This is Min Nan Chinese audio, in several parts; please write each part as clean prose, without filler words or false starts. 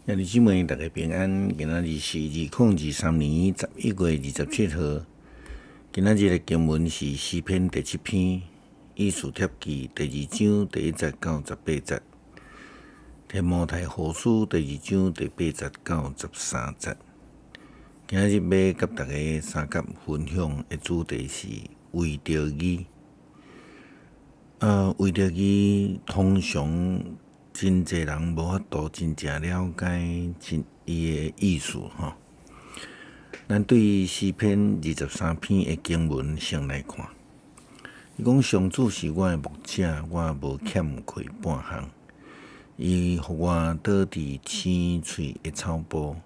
兄弟姊妹，大家平安。今仔日是2023年11月27號。今仔日的經文是詩篇第七篇，以斯帖記第二章第一節到18節，提摩太後書第二章第八節到13節。今仔日欲佮大家相佮分享的主題是為著義。為著義，通常真濟人無法度真正了解真伊的意思吼。咱對詩篇23篇的經文先來看，伊講上主是我的牧者，我無欠缺半項。伊予我倒佇青翠的草埔，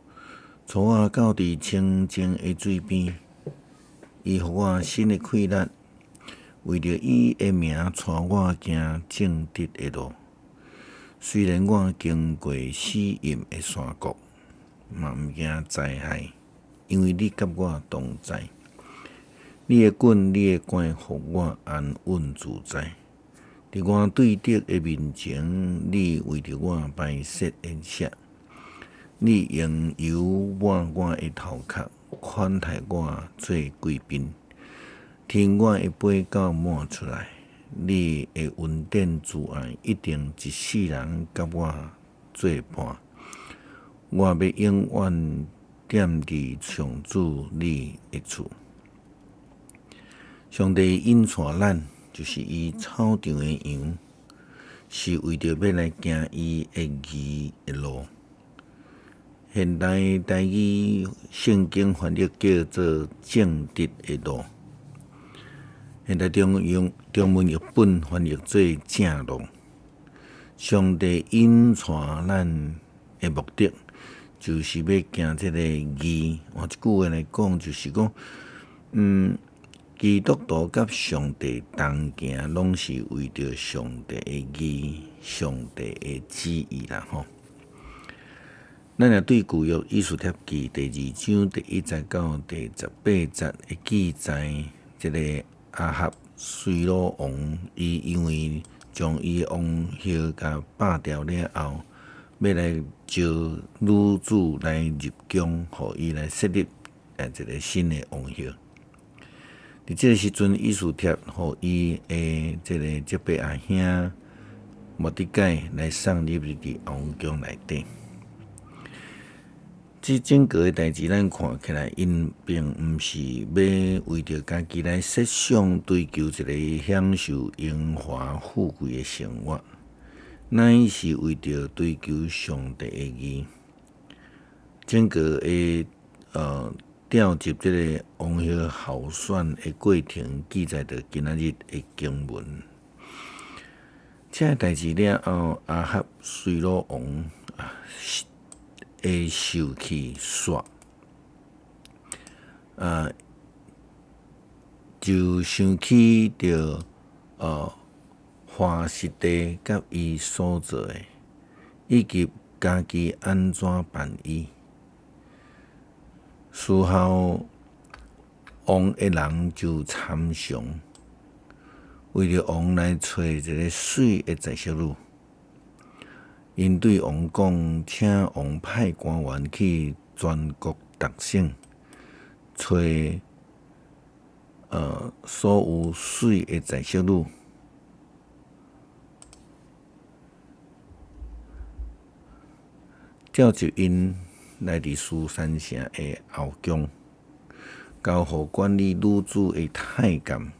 帶我到佇清靜的水邊。伊予我新的氣力，為著伊的名帶我行正直的路。雖然我經過死蔭的山谷，嘛毋驚災害，因為你佮我同在。你的棍，你的竿，予我安穩自在。佇我對敵的面前，你為著我擺設筵席。你用油抹我的頭殼，款待我做貴賓。添我的杯到滿出來。你的恩典慈愛一定一世人佮我做伴。我欲永遠踮佇上主你的厝。上帝引帶咱，就是伊草場的羊，是為著欲來行伊的義的路。現代台語聖經翻譯叫做正直的路。現代中用中文譯本翻譯做正路。上帝引帶咱的目的，就是欲行這個義。換一句話來講，就是講，基督徒佮上帝同行，攏是為著上帝的義、上帝的旨意啦吼。咱若對舊約以斯帖記第二章第一節到第18節的記載，這個亞哈隨魯王，伊因為將伊的王后共罷掉了後，欲來招女子來入宮，予伊來設立一個新的王后。佇這個時陣，以斯帖予伊的這個叔伯阿兄末底改來送入佇王宮內底。這整個的代誌，咱看起來，𪜶並毋是欲為著家己來設想追求一個享受榮華富貴的生活，乃是為著追求上帝的義。整個的調集這個王后候選的過程，記載佇今仔日的經文。這個代誌了後，亞哈隨魯王會受氣煞，就想起著華實提佮伊所做的，以及家己按怎辦伊。事後，王的人就參詳，為著王來揣一个媠的才淑女。𪜶對王講，請王派官員去全國逐省，揣所有媠的才淑女，召集𪜶來佇書珊城的後宮，交予管理女子的太監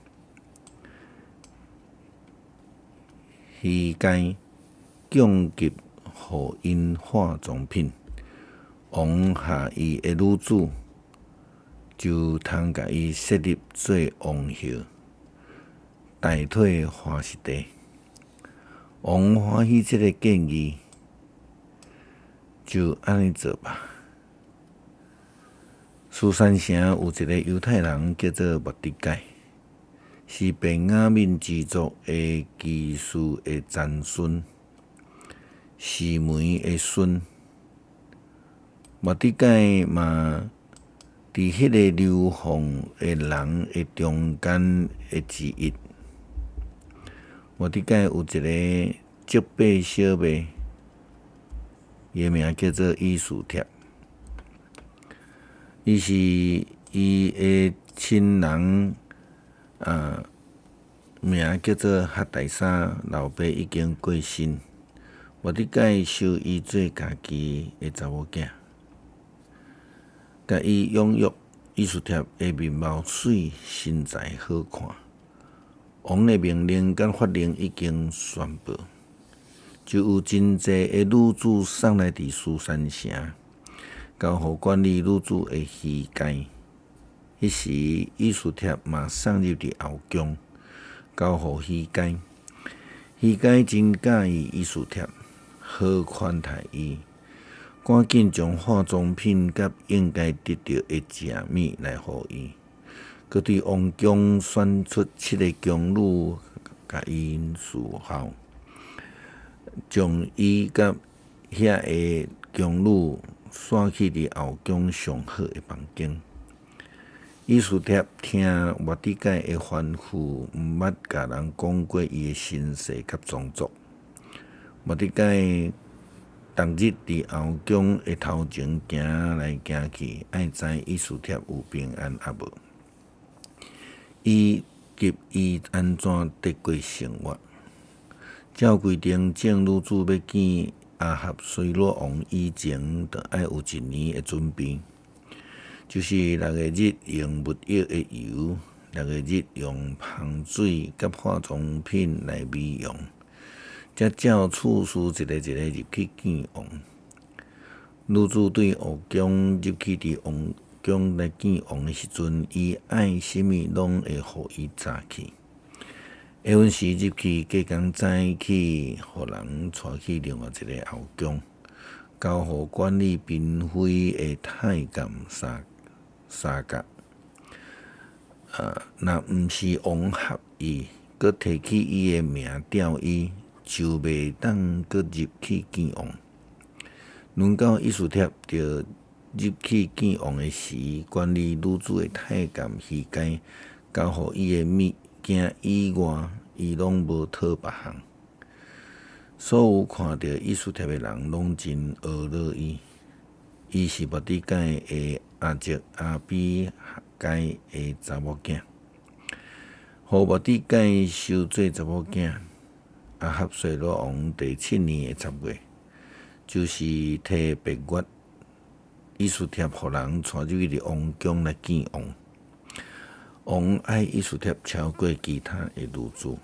希該供給予𪜶化妝品。王下伊的女子，就通共伊設立做王后，代替華實提。王歡喜這个建議，就按呢做吧。書珊城有一个猶太人叫做末底改，是便雅憫支族的基士的曾孫，示每的孫。末底改嘛，佇彼个流放的人的中間的之一。末底改有一个叔伯小妹，伊的名叫做以斯帖。伊是伊的親人啊，名叫做哈大沙，老爸已經過身。末底改收伊做家己的查某囝，共伊養育。以斯帖的面貌媠，身材好看。王的命令佮法令已經宣布，就有真濟的女子送來佇書珊城，交予管理女子的希該。彼時，以斯帖嘛送入佇後宮，交予希該。希該真佮意以斯帖，好款待伊，趕緊將化妝品佮應該得著的食物來予伊。閣對王宮選出七个宮女，共伊伺候，將伊佮遐个宮女徙去佇後宮上好的房間。以斯帖聽末底改的吩咐，毋捌共人講過伊的身世佮種族。末底改逐日佇後宮的頭前行來行去，愛知以斯帖有平安抑無，以及伊按怎得過生活。照規定，眾女子欲見亞哈隨魯王以前，著愛有一年的準備，就是六个日用蜜液的油，六个日用芳水佮化妝品來美容，才照次序一个一个入去見王。女子對後宮入去佇王宮來見王的時陣，伊愛啥物攏會予伊早起。下昏時入去，隔工早起，予人帶去另外一个後宮，交予管理嬪妃的太監沙甲。若毋是王合意，閣提起伊的名調伊，就袂當閣入去見王。輪到以斯帖著入去見王的時，管理女子的太監希該交予伊的物件以外，伊攏無討別項。所有看著以斯帖的人攏真呵咾伊。伊是末底改的阿叔亞比該的查某囝，予末底改收做查某囝。亞哈隨魯王第七年的10月，就是提別月，以斯帖予人帶入去佇王宮來見王。王愛以斯帖超過其他的女子，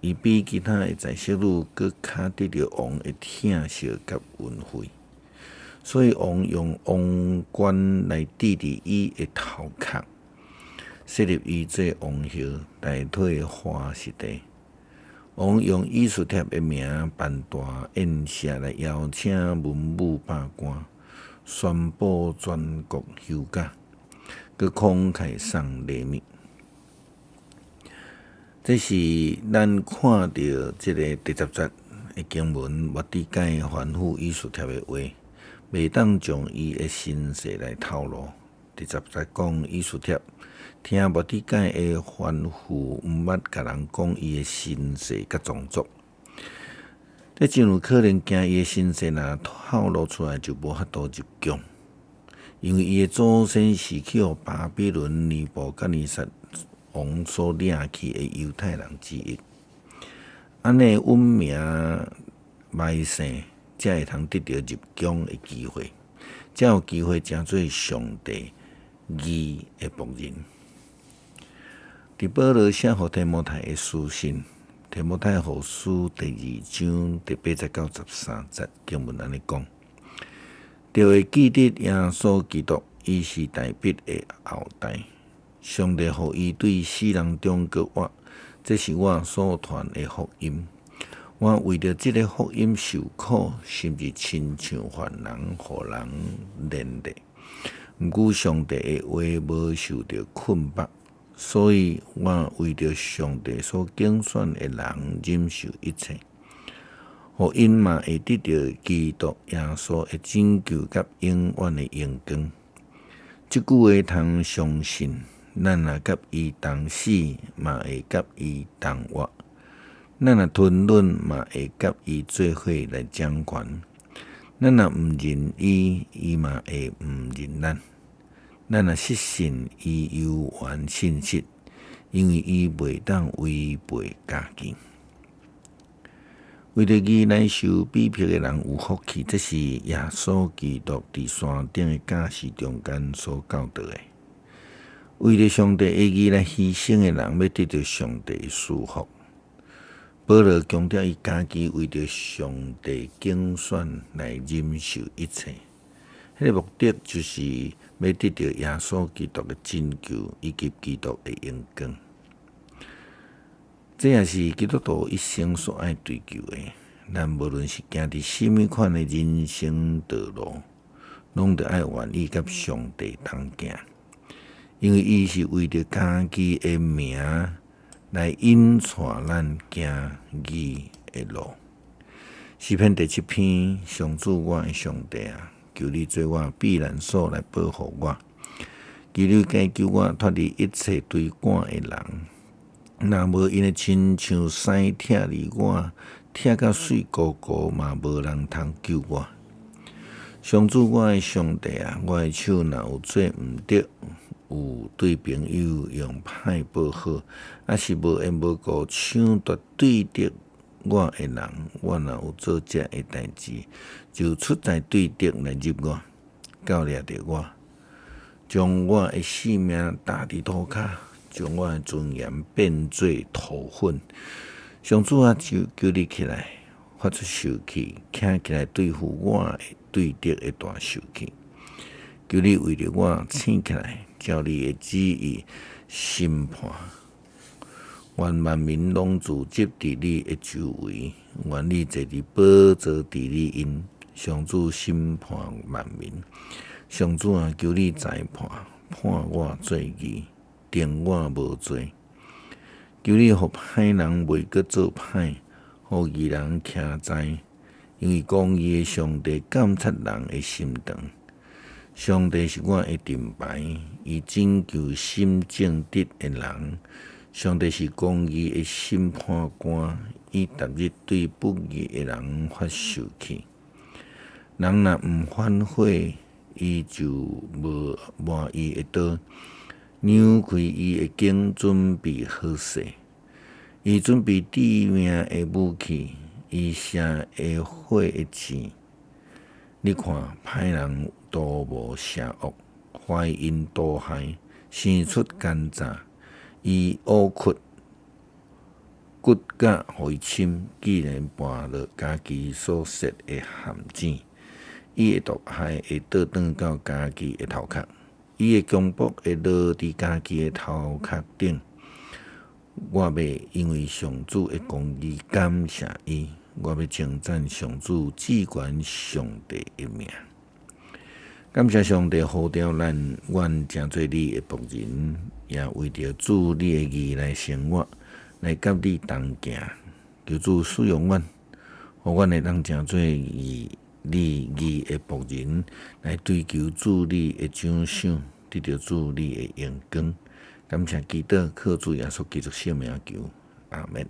伊比其他的在室女閣較得著王的疼惜佮恩惠，所以王用王冠來戴佇伊的頭殼，設立伊做王后，代替華實帝。王用以斯帖的名辦大宴席來邀請文武百官，宣布全國休假，閣慷慨送禮物。這是咱看著這个第十節的經文，末底改吩咐以斯帖的話，袂當將伊的身世來透露。第十節講，以斯帖聽末底改的吩咐，毋捌共人講伊的身世佮種族。這真有可能驚伊的身世若透露出來，就無法度入宮，因為伊的祖先是去予巴比倫尼布甲尼撒王所領去的猶太人之一。按呢隱名埋姓，才會通得著入宮的機會，才有機會成做上帝義的僕人。佇保羅寫予提摩太的書信，提摩太後書第二章第八節到13節經文按呢講：著會記得耶穌基督，伊是大衛的後代。上帝予伊對死人中閣活，這是我所傳的福音。我為著這个福音受苦，甚至親像犯人，予人連累。毋過上帝的話無受著捆縛，所以我為著上帝所揀選的人忍受一切，予𪜶嘛會得著基督耶穌的拯救佮永遠的榮光。這句話通相信。咱若佮伊同死，嘛會佮伊同活；咱若吞忍，嘛會佮伊做伙來掌權。咱若毋認伊，伊嘛會毋認咱。咱若失信，伊猶原信實，因為伊袂當違背家己。為著義來受逼迫的人有福氣，這是耶穌基督佇山頂的教示中間所教導的。為著上帝的義來犧牲的人，欲得著上帝的賜福。保羅強調伊家己為著上帝揀選來忍受一切，彼個目的就是欲得著耶穌基督的拯救以及基督的榮光。這也是基督徒一生所愛追求的。咱無論是行佇啥物款的人生道路，攏著愛願意佮上帝同行，因為伊是為著家己的名來引帶咱行義的路。詩篇第七篇，上主我的上帝啊，求你做我避難所來保護我，求你解救我脫離一切追趕的人。若無𪜶會親像獅拆離我，拆甲碎糊糊，嘛無人通救我。上主我的上帝啊，我的手若有做毋著，有對朋友用歹報好，抑是無緣無故搶奪對敵我的人，我若有做這个代誌，就出在對敵來入我，到掠著我，將我的性命踏佇塗跤。將我的尊嚴變做塗粉。上主啊，求求你起來，發出受氣，徛起來對付我的對敵的大受氣。求你為著我醒起來，照你的旨意審判。願萬民攏聚集佇你的周圍，願你坐佇寶座治理𪜶。上主審判萬民，上主啊，求你裁判，判我做義。定我無罪，求你予歹人袂閣做歹，予義人徛在，因為公義的上帝監察人的心腸。上帝是我的盾牌，伊拯救心正直的人。上帝是公義的審判官，伊逐日對不義的人發受氣。人若毋反悔，伊就無磨伊的刀。扭開伊的弓，準備好勢，伊準備致命的武器，伊射會火的箭。你看，歹人圖謀邪惡，懷陰毒害，生出奸詐。伊烏屈骨甲予伊深，竟然跋落家己所設的陷阱。伊的毒害會倒轉到家己的頭殼。伊的強暴會落佇家己的頭殼頂。我欲因為上主的公義感謝伊，我欲稱讚上主至懸上帝的名。感謝上帝呼召咱，阮成做你的僕人，也為著主你的義來生活，來佮你同行。求主使用阮，予阮會當成做義你義的僕人，來追求主你的獎賞，得著主你的榮光。感謝基督，靠主耶穌基督聖名求，阿們。